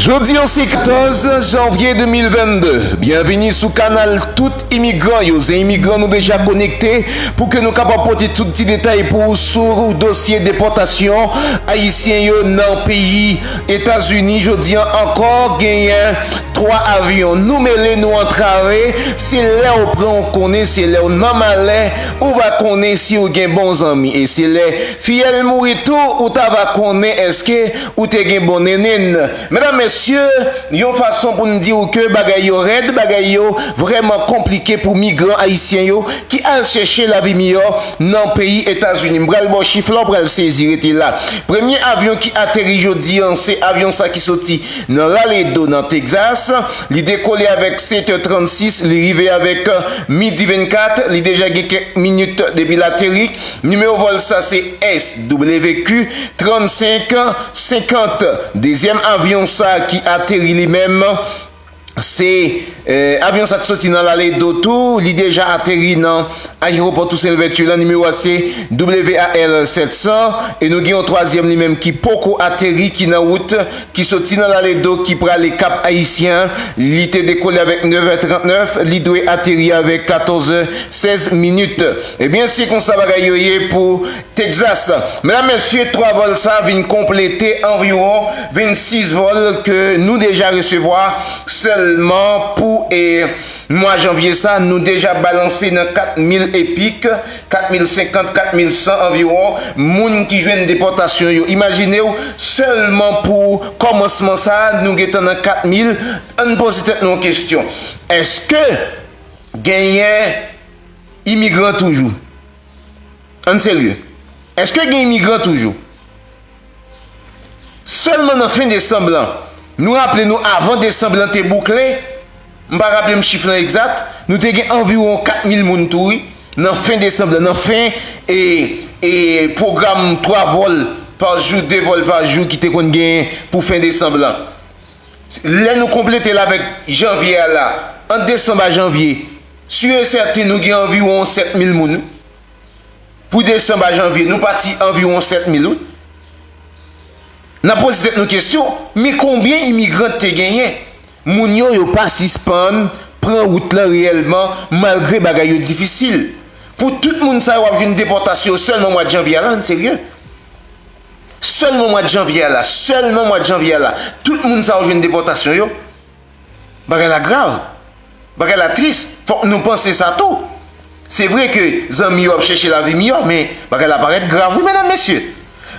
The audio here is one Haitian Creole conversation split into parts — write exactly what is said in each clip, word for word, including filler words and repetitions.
Jodi an se katòz janvye de mil vennde. Byenvini sou kanal Tout Imigran yo. Zen imigran, nou deja konekte pou ke nou kapab pote tout ti detay pou ou sou dosye depòtasyon ayisyen yo nan peyi Etazini. Jodi an ankò, genyen twa avyon. Nou mele, nou antrave. Se lè ou pran, ou konnen, se lè ou nan malè, ou va konnen si ou gen bon zanmi. E se lè fiyèl mouri tou, ou ta va konnen èske ou te gen bon nenenn. Medam, mesye, yon fason pou n di w ke bagay yo rèd, bagay yo vrèman konplike pou migran ayisyen yo ki al chèche lavi miyò nan peyi Etazini. M pral ba w chif la, w pral sezi, rete la. Premye avyon ki ateri jodi an, se avyon sa ki soti nan Laredo, nan Texas. Li dekole avèk sèt è trannsis, li rive avèk, euh, midi vennkat, li deja gen kèk minit depi l ateri. Nimewo vòl sa se S W Q trannsenk senkant. Dezyèm avyon sa ki ateri li menm, se, eh, avyon sa t soti nan Laredo tou, li deja ateri nan ayewopò Toussaint Louverture la, nimewo a se W A L sèt san, e nou gen yon twazyèm li menm ki poko ateri, ki nan wout, ki soti nan Laredo, ki prale Kap Ayisyen. Li te dekole avèk nèf è trannèf, li dwe ateri avèk katòz è sèz minit. Ebyen, se konsa bagay yo ye pou Texas. Medam, mesye, twa vòl sa vin konplete anviwon vennsis vòl ke nou deja resevwa sèlman pou, e, mwa janvye sa. Nou deja balanse nan kat mil epik, kat mil senkant, kat mil san anviwon moun ki jwenn depòtasyon yo. Imajine w, sèlman pou kòmansman sa, nou gentan nan kat mil. Ann poze tèt nou yon kesyon. Èske genyen imigran toujou? Ann serye. Èske gen imigran toujou? Sèlman nan fen desanm lan, nou raple nou, avan desanm lan te boukle, m pa raple m chif lan egzat, nou te gen anviwon kat mil moun tou, wi, nan fen desanm lan, nan fen, e, e, pwogram twa vòl pa jou, de vòl pa jou ki te konn genyen pou fen desanm lan. Lè nou konplete l avèk janvye a la, ant desanm a janvye, si e sèten nou gen anviwon sèt mil moun, wi. Pou desanm a janvye, nou pati anviwon sèt mil, wi. N ap poze tèt nou kesyon, men konbyen imigran te genyen? Moun yo, yo pa sispann pran wout lan reyèlman, malgre bagay yo difisil. Pou tout moun sa yo ap jwenn depòtasyon yo sèlman mwa janvye a la, ann serye. Sèlman mwa janvye a la, sèlman mwa janvye a la, tout moun sa yo jwenn depòtasyon yo. Bagay la grav. Bagay la tris. Fòk nou panse sa tou. Se vre ke zanmi yo ap chèche lavi miyò, men bagay la parèt grav, wi, medam, mesye.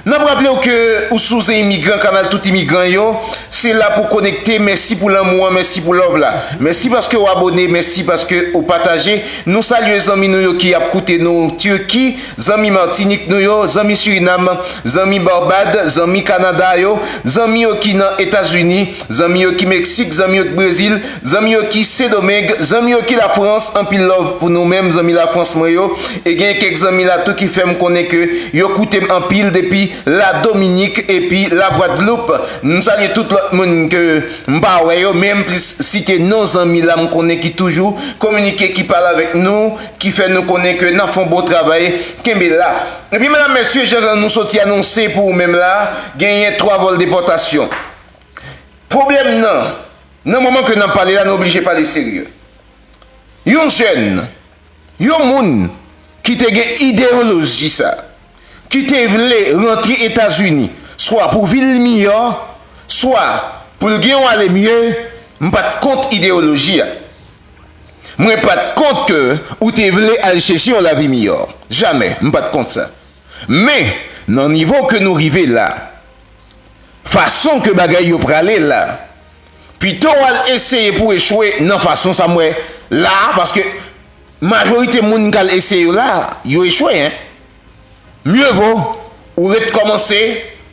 N ap raple w ke ou sou Zen Imigran, kanal tout imigran yo. Se la pou konekte. Mèsi pou lanmou an, mèsi pou love la. Mèsi paske w abone, mèsi paske w pataje. Nou salye zanmi nou yo ki ap koute nou Tiki, zanmi Matinik nou yo, zanmi Sirinam, zanmi Barbad, zanmi Kanada yo, zanmi yo ki nan Etazini, zanmi yo ki Meksik, zanmi yo ki Brezil, zanmi yo ki Sendomeng, zanmi yo ki Lafrans, anpil love pou nou menm zanmi Lafrans mwen yo. E gen kèk zanmi la tou ki fè m konnen ke yo koute m anpil depi Ladominik epi Lagwadloup. M salye tout lòt moun ke m pa wè yo, men m plis site non zanmi la m konnen ki toujou kominike, ki pale avèk nou, ki fè nou konnen ke n ap fè yon bon travay. Kenbe la. Epi, medam, mesye, jan nou soti anonse pou ou menm la, genyen twa vòl depòtasyon. Pwoblèm nan, nan moman ke n ap pale la, nou oblije pale serye. Yon jèn, yon moun ki te gen ideyoloji sa, ki te vle rantre Etazini, swa pou vi l miyò, swa pou l gen yon ale mye, m pa t kont ideyoloji a. Mwen pa t kont ke ou te vle al chèche yon lavi miyò. Jamè, m pa t kont sa. Men, nan nivo ke nou rive la, fason ke bagay yo prale la, pito w al eseye pou echwe nan fason sa m wè la, paske majorite moun k al eseye yo la, yo echwe, en. Mye vo ou ret kòmanse,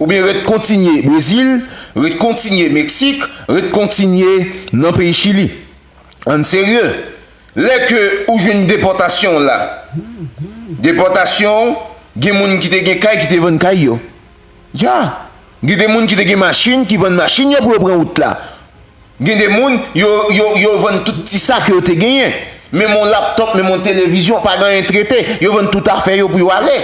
oubyen ret kontinye Brezil, ret kontinye Meksik, ret kontinye nan peyi Chili. Ann serye. Lè ke ou jwenn depòtasyon w la, depòtasyon, gen moun ki te gen kay ki te vann kay yo. Ya. Gen de moun ki te gen machin ki vann machin yo pou yo pran wout la. Gen de moun, yo, yo, yo vann tout ti sa ke yo te genyen. Menm yon laptòp, menm yon televizyon, pa gen anyen t rete. Yo vann tout afè yo pou yo ale.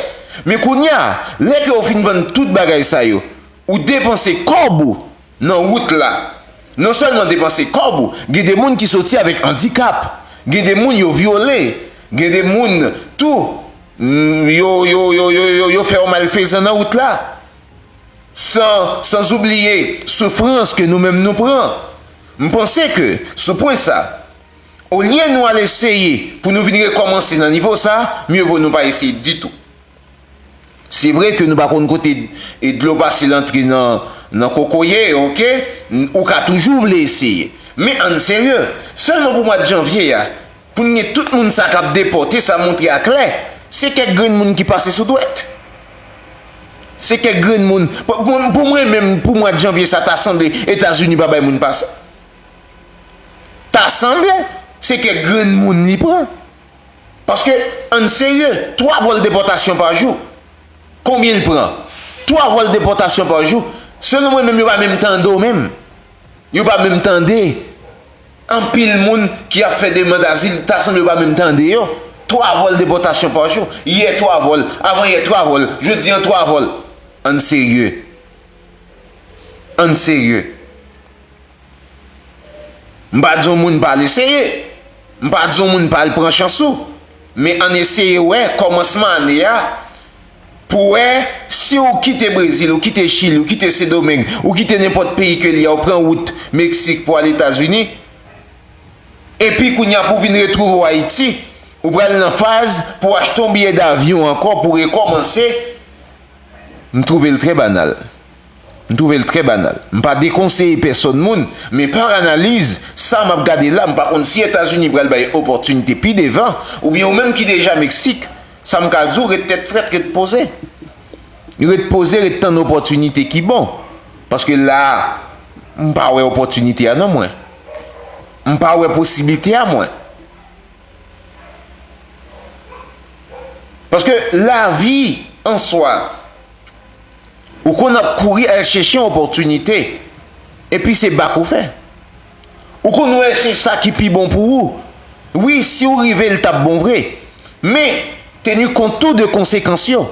Men kounye a, lè ke yo fin vann tout bagay sa yo, ou depanse kòb ou nan wout la. Non sèlman depanse kòb ou, gen de moun ki soti avèk andikap, gen de moun yo vyole, gen de moun tou, mm, yo, yo, yo, yo, yo, yo fè yo malfezan nan wout la. San, san oubliye soufrans ke nou menm nou pran. M panse ke, sou pwen sa, olye nou al eseye pou nou vin rekòmanse nan nivo sa, mye vo nou pa eseye ditou. Se vre ke nou pa konn kote, e, dlo pase l antre nan, nan kokoye, oke? Ou ka toujou vle eseye. Men ann serye, sèlman pou mwa de janvye a, pou n gen tout moun sa k ap depòte, sa montre aklè, se kèk grenn moun ki pase sou dwèt. Se kèk grenn moun. Pou, pou, pou mwen menm, pou mwa de janvye sa, ta sanble Etazini pa bay moun pase. Ta sanble, se kèk grenn moun li pran. Paske, ann serye, twa vòl depòtasyon pa jou. Konbyen l pran? Twa vòl depòtasyon pa jou. Selon mwen menm, yo pa menm tande w menm. Yo pa menm tande. Anpil moun ki ap fè demann azil, ta sanble yo pa menm tande yo. Twa vòl depòtasyon pa jou. Yè twa vòl, avan yè twa vòl, jodi an twa vòl. Ann serye. Ann serye. M pa di yon moun pa al eseye. M pa di yon moun pa al pran chans ou. Men ann eseye wè kòmansman ane a pou wè si ou kite Brezil, ou kite Chili, ou kite Sendomeng, ou kite nenpòt peyi ke l ye a, ou pran wout Meksik pou al Etazini. Epi kounye a pou w vin retwouve w Ayiti, ou pral nan faz pou w achte yon biyè davyon ankò pou w rekòmanse. M twouve l trè banal. M twouve l trè banal. M pa dekonseye pèsòn moun, men pa analiz sa m ap gade la, m pa konn si Etazini pral bay opòtinite pi devan, oubyen ou menm ki deja Meksik, sa m ka di w, ret tèt frèt, ret poze. Ret poze, ret tann opòtinite ki bon. Paske la a, m pa wè opòtinite a non mwen. M pa wè posiblite a mwen. Paske lavi an swa, ou konn ap kouri al chèche yon opòtinite, epi se bak ou fè. Ou konn wè se sa ki pi bon pou ou. Wi, si w rive, l t ap bon vre. Men, teni kont tou de konsekans yo.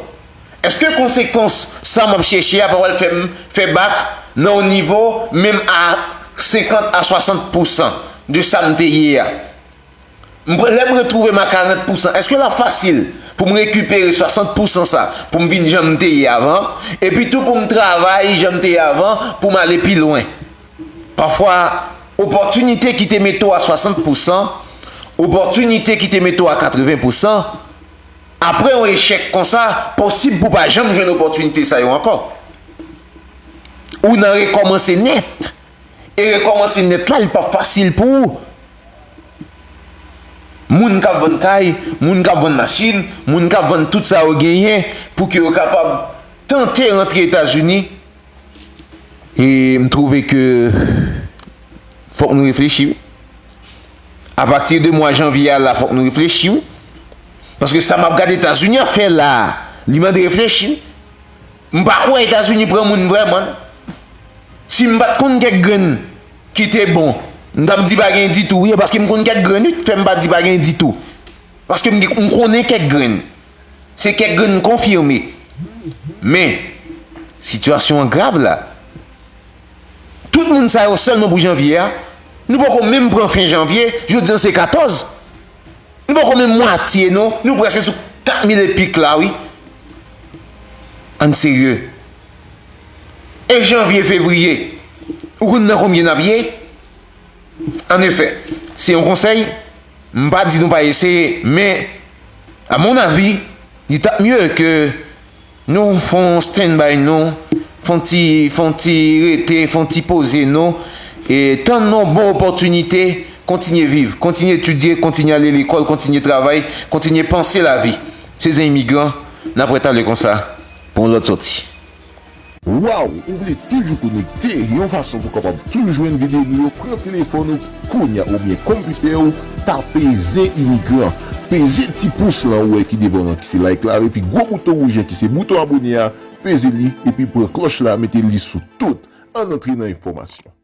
Èske konsekans sa m ap chèche a pa pral fè m fè bak nan yon nivo menm a senkant a swasant pousan de sa m te ye a? M, lè m retwouve m a karant pousan, èske l ap fasil pou m rekipere swasant pousan sa pou m vin jan m te ye avan? Epi tou pou m travay jan m te ye avan, pou m ale pi lwen. Pafwa, opòtinite ki te mete w a swasant pousan, opòtinite ki te mete w a katreven pousan, apre yon echèk konsa, posib pou w pa janm jwenn opòtinite sa yo ankò. Ou nan rekòmanse nèt. E rekòmanse nèt la, li p ap fasil pou ou. Moun k ap vann kay, moun k ap vann machin, moun k ap vann tout sa yo genyen pou ke yo kapab tante rantre Etazini. E m twouve ke fòk nou reflechi, wi. Apati de mwa janvye a la, fòk nou reflechi, wi. Paske sa m ap gade Etazini ap fè la a, li mande reflechi, wi. M pa kwè Etazini pran moun vrèman. Si m pa t konn kèk grenn ki te bon, m t ap di pa gen ditou, wi, paske m konn kèk grenn, wi, k fè m pa di pa gen ditou. Paske m, m konnen kèk grenn. Se kèk grenn konfime. Men, sitiyasyon an grav la. Tout moun sa yo sèlman pou janvye a. Nou poko menm pran fen janvye, jodi an se katòz. Nou poko menm mwatye non, nou prèske sou kat mil epik la, wi. Ann serye. E janvye, fevriye, ou konn nan konbyen n ap ye? Anefè, se yon konsèy, m pa di nou pa eseye, men, a mon avi, li t ap mye ke nou fè yon stand by nou, fè yon ti, fè yon ti rete, fè yon ti poze nou, e tann yon bon opòtinite, kontinye viv, kontinye etidye, kontinye ale lekòl, kontinye travay, kontinye panse lavi. Se Zen Imigran, n ap wè talè konsa pou yon lòt sòti. Waw, ou vle toujou konekte yon fason pou w kapab toujou jwenn videyo nou yo? Pran telefòn ou kounye a oubyen konpitè w, tape Zen Imigran. Peze ti pous lan ou wè ki devan w an ki se like la, epi gwo bouton wouj an ki se bouton abone a, peze li, epi pran klòch la, mete li sou tout. Ann antre nan enfòmasyon.